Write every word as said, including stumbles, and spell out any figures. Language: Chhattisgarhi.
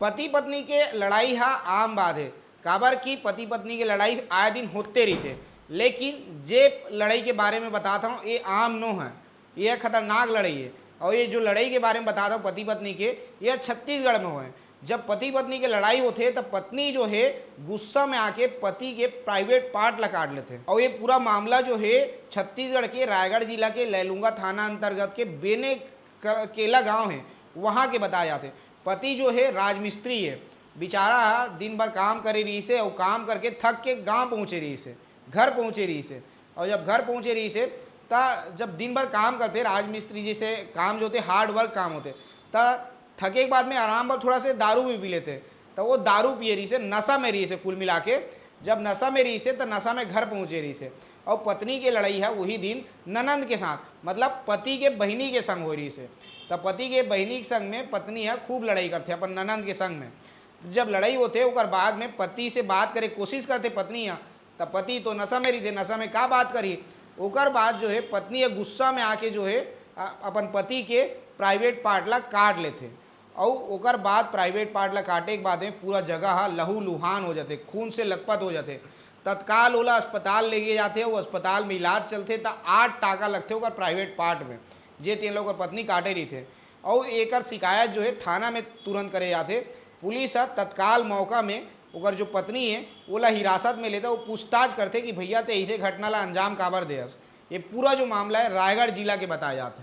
पति पत्नी के लड़ाई हा आम बात हे, काबर कि पति पत्नी के लड़ाई आए दिन होते रहिथे। लेकिन जे लड़ाई के बारे में बतात हूँ, ये आम नो है, ये खतरनाक लड़ाई है। और ये जो लड़ाई के बारे में बतात हूँ पति पत्नी के, ये छत्तीसगढ़ में होए। जब पति पत्नी के लड़ाई होथे, तब पत्नी जो है गुस्सा में आके पति के प्राइवेट पार्ट ला काट लेथे। और ये पूरा मामला जो है छत्तीसगढ़ के रायगढ़ जिला के लैलूंगा थाना अंतर्गत के बेने क-, केला गांव है, वहाँ के बताए जाते। पति जो है राजमिस्त्री है, बेचारा दिन भर काम करे रहिस हे और काम करके थक के गांव पहुँचे रहिस हे, घर पहुँचे रहिस हे। और जब घर पहुँचे रहिस हे, त जब दिन भर काम करथे राजमिस्त्री, जैसे काम जो होते हार्ड वर्क काम होते, त थके के बाद में आराम बर थोड़ा से दारू भी पी लेथे। त वो दारू पिए रहिस हे, नशा में रहिस हे कुल मिला के। जब नशा में रहिस हे, त नशा में घर पहुँचे रहिस हे। और पत्नी के लड़ाई है वही दिन ननंद के साथ, मतलब पति के बहिनी के संग हो रहिस हे। त पति के बहिनी के संग में पत्नी है खूब लड़ाई करथे अपन ननंद के संग में। जब लड़ाई होथे, ओकर बाद में पति से बात करे कोशिश करथे पत्नी ह, त पति तो नशा में रहिथे, नशा में का बात करही। ओकर बाद जो है पत्नी ह गुस्सा में आके जो है अ, अपन पति के प्राइवेट पार्ट ला काट लेथे। अउ ओकर बाद प्राइवेट पार्ट ला काटे के बाद में पूरा जगह ह लहू लुहान हो जाथे, खून से लथपथ हो जाथे। तत्काल ओला अस्पताल लेगे जाथे, वो अस्पताल में इलाज चलथे, त आठ टाका लगथे ओकर प्राइवेट पार्ट में, जे तेन ला ओकर पत्नी काटे रहिथे। अउ एकर शिकायत जो है थाना में तुरंत करे जाथे। पुलिस ह तत्काल मौका में ओकर जो पत्नी है, ओला हिरासत में लेथे, वो पूछताछ करथे कि भैया, ते ऐसे घटना ला अंजाम काबर देहस। ये पूरा जो मामला है रायगढ़ जिला के बताए जात हे।